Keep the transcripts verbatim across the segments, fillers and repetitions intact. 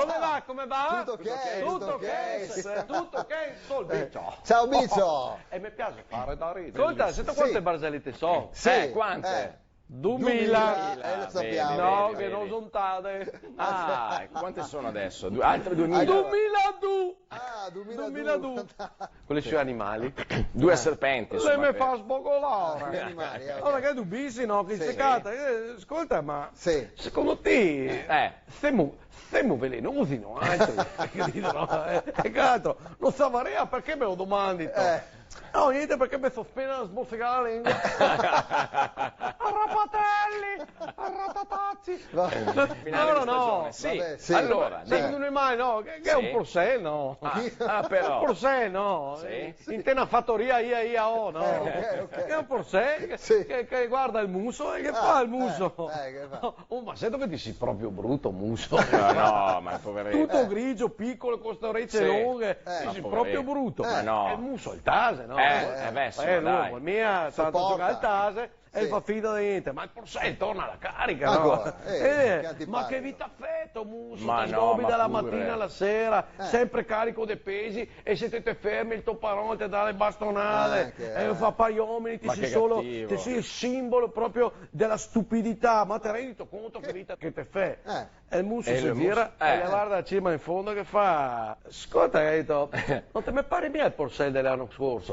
Come va, come va? Tuto ok, tuto ok. Tuto ok, sol Bicio. Ciao, Bicio. E me piaxe fare da ridere. Scolta, senti quante barzellete so? Sì, eh, quante? Eh. Dumila. Dumila, eh, lo sappiamo. Bene, no, bene, che bene. No son tante. Ah, quante sono adesso? Du-, altre duemila? Allora. Dumila du. Ah, dumila du. Dumila du. Quei xe animali. Due serpenti, insomma, me fa sbogolare. Animali, eh, ok. Alora, che du bisi, no? Che se cata. Eh, scolta, ma secondo te, eh, semo, semo velenosi, no? Altri, capito, no? Eh, e che altro? No savarìa, parché me lo domandi, to? Eh. No, gnente, parché me so spena smorsegà la lengua. Arrapatelli! Arratatazzi! Va. Finale di stagione. No, no, no. Sì. Vabbè, sì. Allora, sì, dai. Secondo me, no, che, che xe un porsel, no? Ah, ah, però. Un porsel, no? Sì. Inte na fatoria, ia, ia, oh, no? Eh, ok, ok. Che xe un porsel che, sì, che, che varda el muso e che fa el muso. Eh, eh, che fa? Oh, ma sento che ti si proprio bruto, muso. No, no, ma poverino. Tuto grigio, picolo, co ste orece longhe. Eh. Ti si proprio bruto. Ma poverino. Ma no. El muso, el tase, no? Eh, eh, beh, insomma, dai. Lu no vol mia tanto giocare al tase. E el fa finta de gnente, ma el porsel torna a la carica, no? Ancora? Eh, che antipatico. Ma che vita feto, muso, te sgobi dalla matina alla sera, sempre carico de pesi, e se te te fermi el to paron te dà le bastonade, e fa pa i omini, ti si solo, ti si el simbolo proprio della stupidità, ma te rendito conto che vita che te fè? Eh. E el muso se gira e el varda a cima in fondo che fa: "Scolta, Gaito, no te me pari mia el porsel de l'ano scorso?"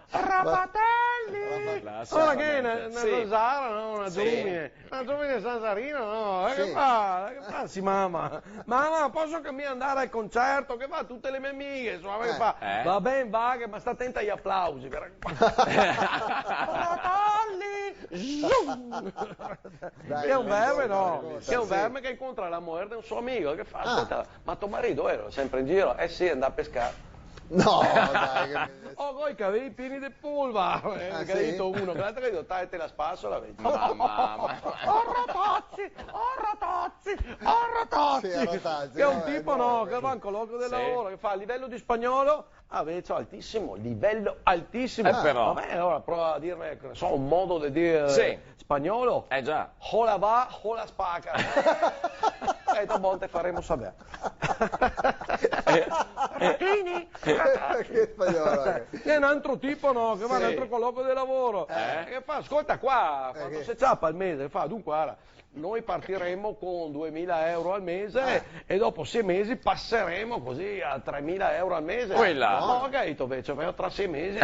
Rapatelli! Ora che xe na, na zanzara, no? Na giovine, na giovine zanzarina, no? E che fa? Che fa? Sì, mama. "Mama, poso che mi andare al concerto?" Che va, tute le mie amighe, insoma, che fa: "Va ben, va, che, ma sta atenta ai aplausi, però." Rapatelli! Zoom! Dai, che xe un verme, no? Che xe un verme che incontra la mojer de un so amigo, che fa: "Scolta, ma to marito, eh, xe sempre in giro?" "Eh sì, el va a pescar." No, dai, che... "Oh, go i cavei pieni de polvar." Eh, che ga dito uno, che l'altro ga dito: "Dai, te la spaso la vecchia." Ma, ma, ma. "Oh, ratazzi, oh, ratazzi, oh, ratazzi." Sì, ratazzi, che xe un tipo, no, che va in coloquio de lavoro, che fa a livello di spagnolo, "Ah, vecio, altisimo, livello altisimo." Eh, però. Va ben, alora prova a dirme, che ne so, un modo de dir spagnolo. Eh, già. "Hola va, hola spaca." E dopo te faremo saver. Ratini, ratini. Che spagnolo, eh. Che xe un altro tipo, no? Che va a un altro coloquio de lavoro. Eh. E che fa: "Scolta qua, quanto se ciapa al mese?" Che fa: "Dunque, guarda, noi partiremo con duemila euro al mese e dopo sei mesi passeremo così a tremila euro al mese." Quella. No, che ga dito, vecio, vegno tra sei mesi.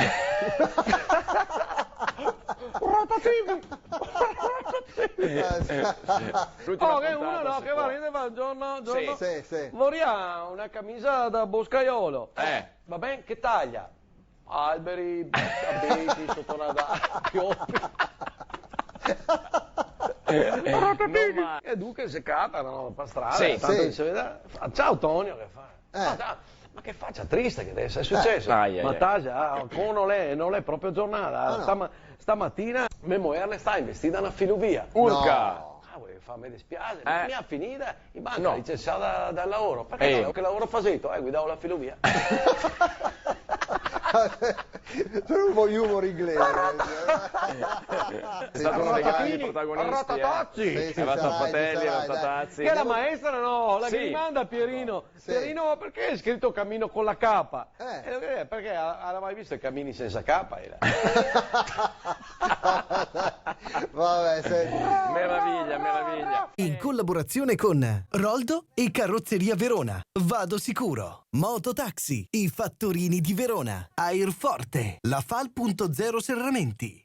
Rotativi! Rotativi! Eh, sì. L'ultima puntata, no, che va, ride, va, "Buongiorno, buongiorno." Sì, sì. "Voria una camisa da boscaiolo." Eh. "Va ben, che taglia?" "Alberi, abeti, soto Nadale, piovi." E dunque se cata, no, par strada, sì, tanto che se vede, fa: "Ciao, Tonio", che fa. Eh. "Ah, ciao, ma che facia triste che te xe suceso." Eh. Ai, ai, ai. "Ma taglia, ah, co no l'è, no l'è proprio giornata. Ah, no. Stama-, stamatina me mojer l'è stà investida na filovia." Urca! No. "Ah, vuto far, me dispiase, eh, ma mi ga finida in banca, no, licensiada dal lavoro." "Parché no? Che lavoro faseto?" "Eh, guidavo la filovia." Sono un po' humor inglese. È stato uno dei grandi protagonisti, eh. Ratatazzi. Sì, sì, era Sapai, Sapai, dai. Ratatazzi. Che è la maestra, no? La che ghe manda a Pierino. Sì. "Pierino, ma parché xe scrito camino con la capa?" Eh. E lu: "Eh, parché ga-, ga mai visto i camini sensa capa, ela?" Vabbè, senti. Meraviglia, meraviglia. In collaborazione con Roldo e Carrozzeria Verona, Vado Sicuro, Mototaxi, i fattorini di Verona, Airforte, La Fal punto zero Serramenti.